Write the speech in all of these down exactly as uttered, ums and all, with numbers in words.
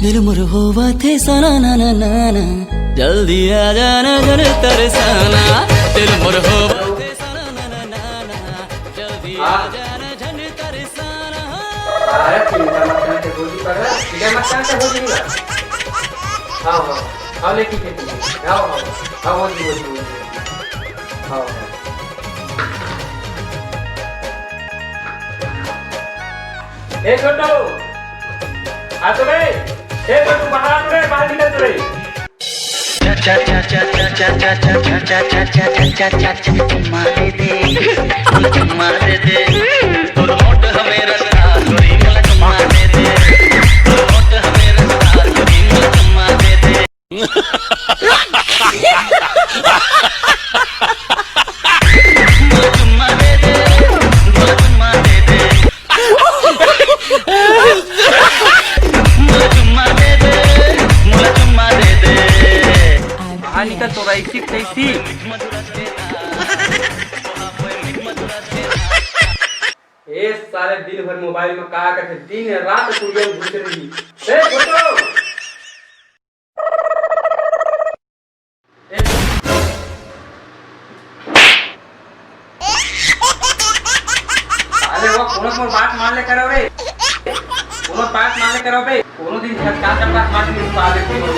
दिल मोर होवथे सना ना ना ना ना, जल्दी आ जाना जन तरसाना। दिल मोर होवथे सना ना ना ना ना, जल्दी आ जाना जन तरसाना। अरे चिंता मत कर, भोजी पकड़ा, चिंता मत कर, भोजी मिला। आओ, आओ, आओ, लेके के तुम, आओ, आओ, आओ, भोजी, भोजी, भोजी, आओ, आओ। ए छोटू, आ तो बे, ए छोटू, बाहर आ तो रे, बाहर निकल तो रे। चुम्मा दे दे, चुम्मा दे दे, तोर होठ हवे रसदार, चुम्मा दे दे, तोर होठ हवे रसदार, चुम्मा दे दे। बाहर निकल, तोरा इसी तैसी। ए साले, दिन भर मोबाइल में का करथे, दिन रात स्टूडियो में घुस रही। ए छोटू, अरे वो कोनो मोर बात मान ले करो रे, कोनो बात मान ले करो बे, कोनो दिन झटका झटका मार के साले को मोर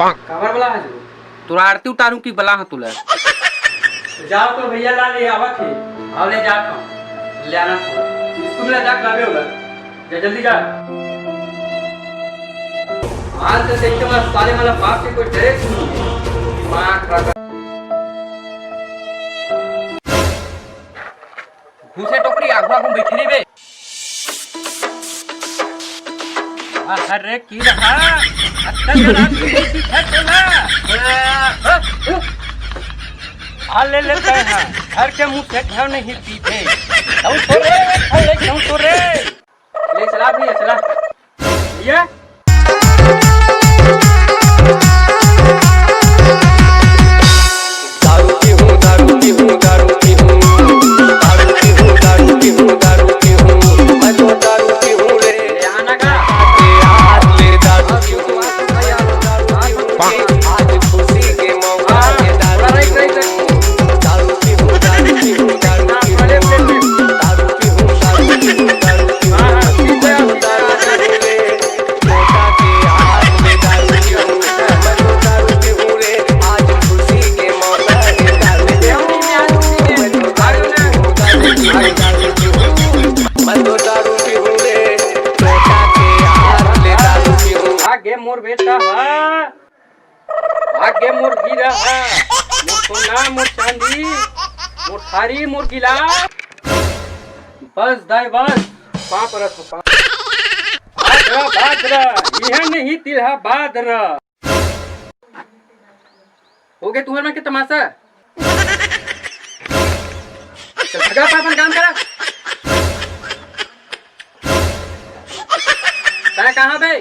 मार। कमर वाला है जो। तोर आरती उतारूं कि बला ह तुला? जाओ तो भैया ला ले आवत हे, आओ ले जात हूं, ले आना। स्कूल में जाके लावे होला। जा, जल्दी जा। आज से देख के मैं साले वाला बाप के कोई डरे नहीं है। दिमाग खराब कर। घुसे टोकरी, आगू आगू बैठी रही बे। अरे की रहा? अत्ता जरा पीछे पीछे चला। आ ले लेते हैं। घर के मुंह से घर नहीं पीते। क्यों तो रे, अरे क्यों तो रे? ले चला भैया, चला। भैया। दारू पीहूं, दारू पीहूं, दारू पीहूं। दारू पीहूं, दारू पीहूं, दारू पीहूं। मैं तो दारू पीहूं रे। यहाँ ना का? हाथ ले दारू पीहूं। आज खुशी के मौका पे दारू पीहूं। दारू पीहूं, दारू पीहूं, दारू पीहूं। दारू पीहूं, दारू पीहूं, दारू पीहूं। हाँ, हाँ, ठीक है, ठीक है। आगे मोर बेटा हा, आगे मोर हीरा हा, मोर सोना, मोर चांदी, मोर थारी, मोर गिलास। बस दाई बस, पाँव परत हंव, पाँव। बादरा, बादरा, इहां नहीं तिल्हा बादरा। हो गे तुंहर मन के तमाशा। चल, भगा, अपन काम करा। तैं कहाँ बे?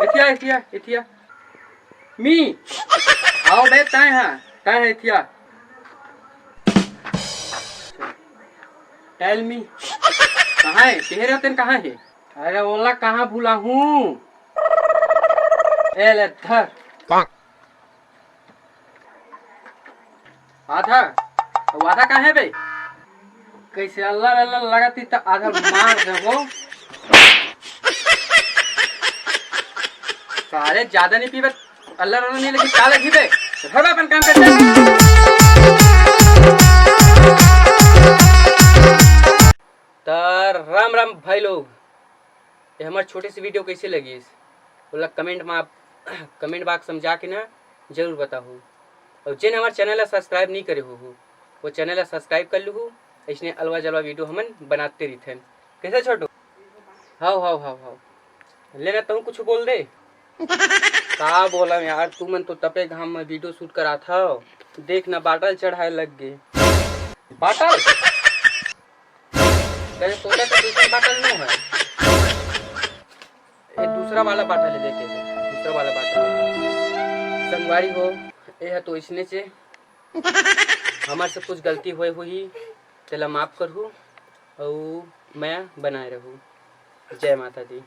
एथिया, एथिया, एथिया। मी। आओ बे, तैं हा, तैं हा, एथिया। Tell me। कहाँ हे? केहे रहतेन कहाँ हे? अरे ओला कहाँ भुलाहूँ? ए ले धर। आधा, अउ आधा कहाँ हे बे? कइसे अल्लर अल्लर लगत ही त आधा मार देबो। साले जादा नहीं पीबे, अल्लर अल्लर नहीं लगी, का लगी बे? धर बे अपन काम करते। त राम राम भाई लोग, ये हमर छोटे से video कइसे लगिस, ओला comment में आप comment box में जाके ना जरूर बताहू। अउ जेन हमर channel ला subscribe नहीं करे हो, वो channel ला subscribe कर लूहू। इसने अलवा जलवा video हमन बनाते रहिथन। कैसे छोटू? हाव, हाव, हाव, हाव। लेना तहूँ कुछ बोल दे। का बोलम यार, तुमन तो तपे घाम में video shoot करात हव। देख ना, बाटल चढ़ाए लग गे। बाटल? कहे सोचा तो दूसरा बाटल नो है। ये दूसरा वाला बाटल हे, देखे, दूसरा वाला बाटल। संगवारी हो, ये है तो इसने से हमर से कुछ गलती होए होही, तेला माफ करहू, अउ मया बनाए रहू। जय माता दी।